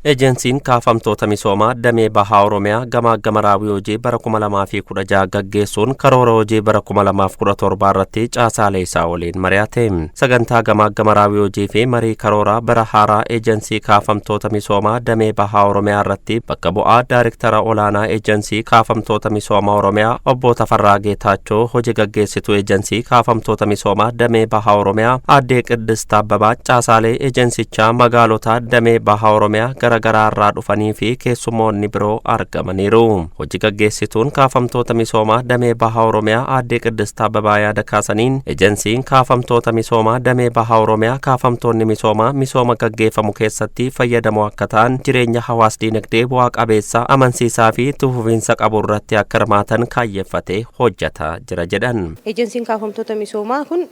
Ejensiin kaafamtoota misoomaa damee bahaa Oromiyaa gamaagama raawwii hojii bara 2016 gaggeessuun karoora hojii bara 2017 irratti caasaalee isaa waliin mari'ate. Sagantaa gamaagama raawwii hojii fi marii karooraa bara haaraa ejensii kaafamtoota misoomaa damee bahaa Oromiyaa irratti bakka bu'aa daariktara olaanaa ejensii kaafamtoota misoomaa Oromiyaa obbo Tafarraa Geetaachoo, hojii gaggeessituu ejensii kaafamtoota misoomaa damee bahaa Oromiyaa aadde Qiddist Abbabaa, caasaalee ejensichaa magaalota damee bahaa Oromiyaa gara garaa irraa dhufanii fi keessummoonni biroo argamaniiru. Hojii gaggeessituun kaafamtoota misoomaa damee bahaa Oromiyaa aadde Qiddist Abbabaa yaada kaasaniin, ejensiin kaafamtoota misoomaa damee bahaa Oromiyaa kaafamtoonni misoomaa misooma gaggeeffamu keessatti fayyadamoo akka ta'an, jireenya hawaas dinagdee bu'aa qabeessa, amansiisaa fi itti fufiinsa qabu irratti akka hirmaatan kaayyeffatee hojjetaa jira jedhan. Ejensiin kaafamtoota misoomaa kun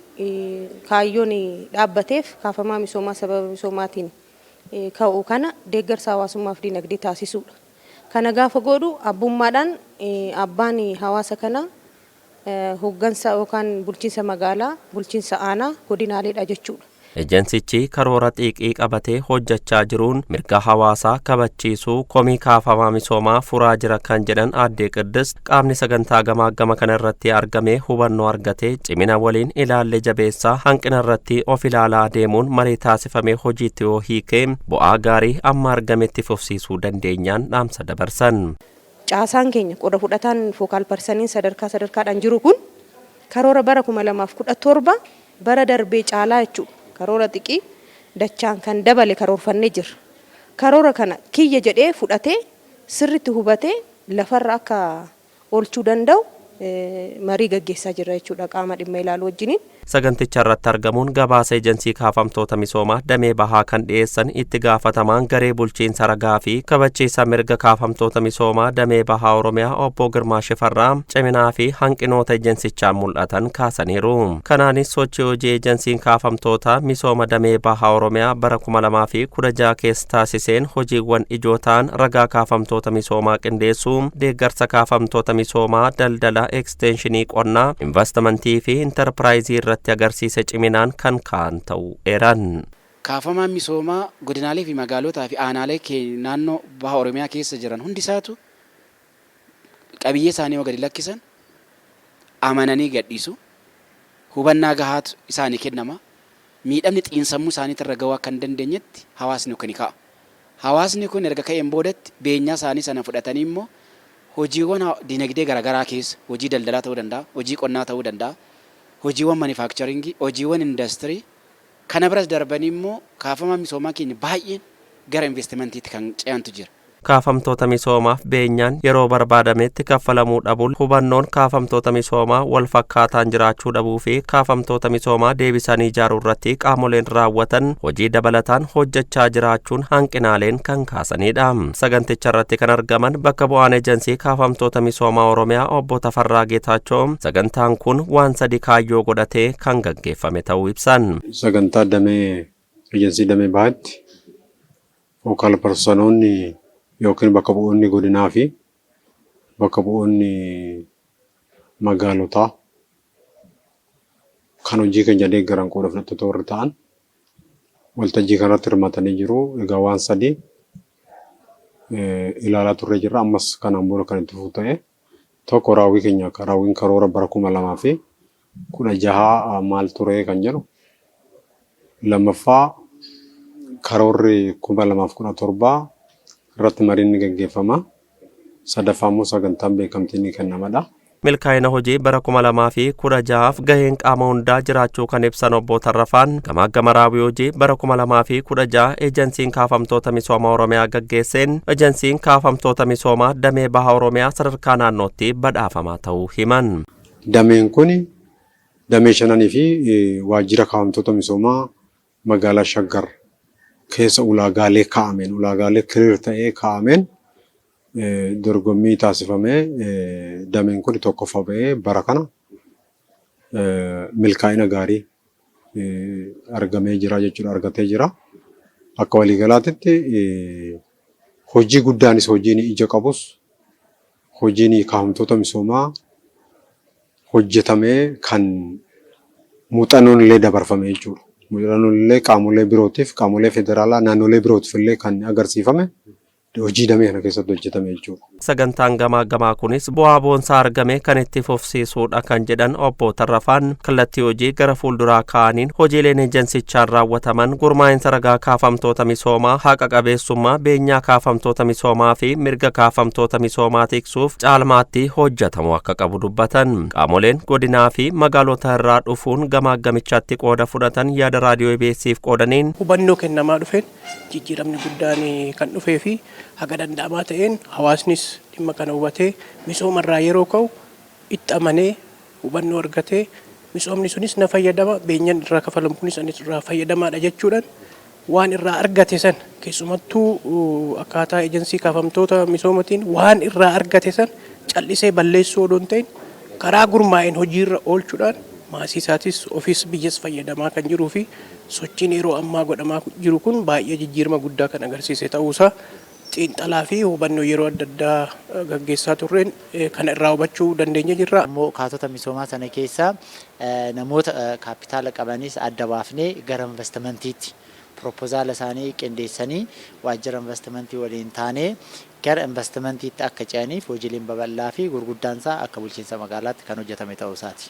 kaayyoon dhaabbateef kaafamaa misoomaa sababa misoomaatiin ka'u kana deeggarsa hawaasummaa fi dinagdee taasisuudha. Kana gaafa godhu abbummaadhaan abbaan hawaasa kana hooggansa yookaan bulchiinsa magaalaa, bulchiinsa aanaa, godinaaleedha jechuudha. Ejensichi karoora xiiqii qabatee hojjechaa jiruun mirga hawaasaa kabachiisuu, komii kaafamaa misoomaa furaa jira kan jedhan aadde Qiddist, qaamni sagantaa gamaagama kana irratti argamee hubannoo argatee cimina waliin ilaalle jabeessaa, hanqina irratti of ilaalaa deemuun marii taasifamee hojiitti yoo hiikee bu'aa gaarii amma argametti fufsiisuu dandeenyaan dhaamsa dabarsan. Caasaan keenya qooda fudhataan focal personiin sadarkaa sadarkaadhaan jiru kun karoora bara 2017 bara darbee caalaa jechuudha. Karoora xiqii dachaan kan dabale karoorfannee jirra. Karoora kana kiyya jedhee fudhatee, sirriitti hubatee lafarra akka oolchuu danda'u marii gaggeessaa jirra jechuudha qaama dhimma ilaalu wajjiniin. Saganticha irratti argamuun gabaasa ejensii kaafamtoota misoomaa damee bahaa kan dhiyeessan itti gaafatamaan garee bulchiinsa ragaa fi kabachiisa mirga kaafamtoota misoomaa damee bahaa Oromiyaa obbo Girmaa Shifarraa ciminaa fi hanqinoota ejensichaan mul'atan kaasaniiru. Kanaanis sochii hojii ejensiin kaafamtoota misooma damee bahaa Oromiyaa bara 2016 keessa taasiseen hojiiwwan ijoo ta'an ragaa kaafamtoota misoomaa qindeessuu, deeggarsa kaafamtoota misoomaa daldala, ekstenshinii qonnaa, investimentii fi intarpiraayizii irratti agarsiise ciminaan kan ka'an ta'uu eeran. Kaafamaan misoomaa godinaalee fi magaalotaa fi aanaalee naannoo baha Oromiyaa keessa jiran hundisaatu qabiyyee isaanii yoo gadi lakkisan amananii gadhiisu. Hubannaa gahaatu isaanii kennama. Miidhamni xiinsammuu isaaniitirra gahuu akka hin dandeenyetti hawaasni kun ka'a. Hawaasni kun erga ka'een boodatti beenyaa isaanii sana fudhatanii immoo hojiiwwan dinagdee garaagaraa keessa, hojii daldalaa ta'uu danda'a, hojii qonnaa ta'uu danda'a, hojiiwwan manufacturingii, hojiiwwan indastirii kana biras darbanii immoo kaafamaa misoomaa keenya baay'een gara investimentiitti kan ce'antu jira. Kaafamtoota misoomaaf beenyaan yeroo barbaadametti kaffalamuu dhabuun, hubannoon kaafamtoota misoomaa wal fakkaataan jiraachuu dhabuu fi kaafamtoota misoomaa deebisanii ijaaruu irratti qaamoleen raawwatan hojii dabalataan hojjechaa jiraachuun hanqinaaleen kan kaasanidha. Saganticha irratti kan argaman bakka bu'aan ejensii kaafamtoota misoomaa Oromiyaa obbo Tafarraa Geetaachoo sagantaan kun waan sadi kaayyoo godhatee kan gaggeeffame ta'uu ibsan. Sagantaa damee ejensii damee bahaatti focal personoonni yookiin bakka bu'oonni godinaa fi bakka bu'oonni magaalotaa kan hojii keenya deeggaran, qooda fudhattoota warri ta'an waltajjii kanarratti hirmaatanii jiru. Egaa waan sadii ilaalaa turre jirra. Ammas kanaan booda kan itti fufu ta'e, tokko raawwii keenya, raawwiin karoora bara 2016 maal ture kan jedhu, lammaffaa karoorri 2017 irratti mariin ni gaggeeffama. Sadaffaa immoo sagantaan beekamtii ni kennamadha. Milkaa'ina hojii bara 2016f gaheen qaama hundaa jiraachuu kan ibsan obbo Tarrafaan, gamaagama raawwii hojii bara 2016 ejensiin kaafamtoota misooma Oromiyaa gaggeesseen ejensiin kaafamtoota misoomaa damee baha Oromiyaa sadarkaa naannootti badhaafamaa ta'uu himan. Dameen kun damee shananii fi waajjira kaafamtoota misoomaa magaalaa Shaggar keessa ulaagaalee kaa'ameen, ulaagaalee clear ta'ee kaa'ameen dorgommii taasifamee dameen kun tokkoffaa ba'ee bara kana milkaa'ina gaarii argamee jira jechuudha, argatee jira. Akka waliigalaatitti hojii guddaanis, hojiin ija qabus, hojiin kaafamtoota misoomaa hojjetamee kan muuxannoon illee dabarfame jechuudha. Muuxannoon qaamolee birootiif, qaamolee federaalaa naannolee birootiif illee kan agarsiifame hojii damee kana keessatti hojjetame jechuudha. Sagantaan gamaaggamaa kunis bu'aa boonsaa argame kan itti fufsiisuudha kan jedhan Obbo Tarrafaan, kallattii hojii gara fuulduraa kaa'aniin hojiileen eejensichaan raawwataman gurmaa'insa ragaa kaafamtoota misoomaa, haqa qabeessummaa beenyaa kaafamtoota misoomaa fi mirga kaafamtoota misoomaa tiksuuf caalmaatti hojjetamuu akka qabu dubbatan. Qaamoleen godinaa fi magaalota irraa dhufuun gamaaggamichatti qooda fudhatan yaada raadiyoo EBS'f qoodaniin, hubannoo kennamaa dhufeen jijjiiramni guddaan kan dhufee fi haga danda'amaa ta'een hawaasnis dhimma kana hubatee, misoomarraa yeroo ka'u itti amanee, hubannoo argatee, misoomni sunis na fayyadama, beenyaan irraa kafalamu kunis anis irraa fayyadamaadha jechuudhaan waan irraa argate san, keessumattuu akkaataa ejensii kaafamtoota misoomatiin waan irraa argate san callisee balleessuu odoo hin ta'in, karaa gurmaa'een hojiirra oolchuudhaan maasii isaatis ofiis biyyas fayyadamaa kan jiruu fi sochiin yeroo ammaa godhamaa jiru kun baay'ee jijjiirama guddaa kan agarsiise ta'uusaa xiinxalaa fi hubannoo yeroo adda addaa gaggeessaa turreen kana irraa hubachuu dandeenya jirra. Immoo kaatota misoomaa sana keessaa namoota kaapitaala qabanis adda baafnee gara investimentiitti piroopozaala isaanii qindeessanii, waajjira investimentii waliin taanee gara investimentiitti akka ce'aniif hojiileen babal'aa fi gurguddaan isaa akka bulchiinsa magaalaatti kan hojjetame ta'uu isaati.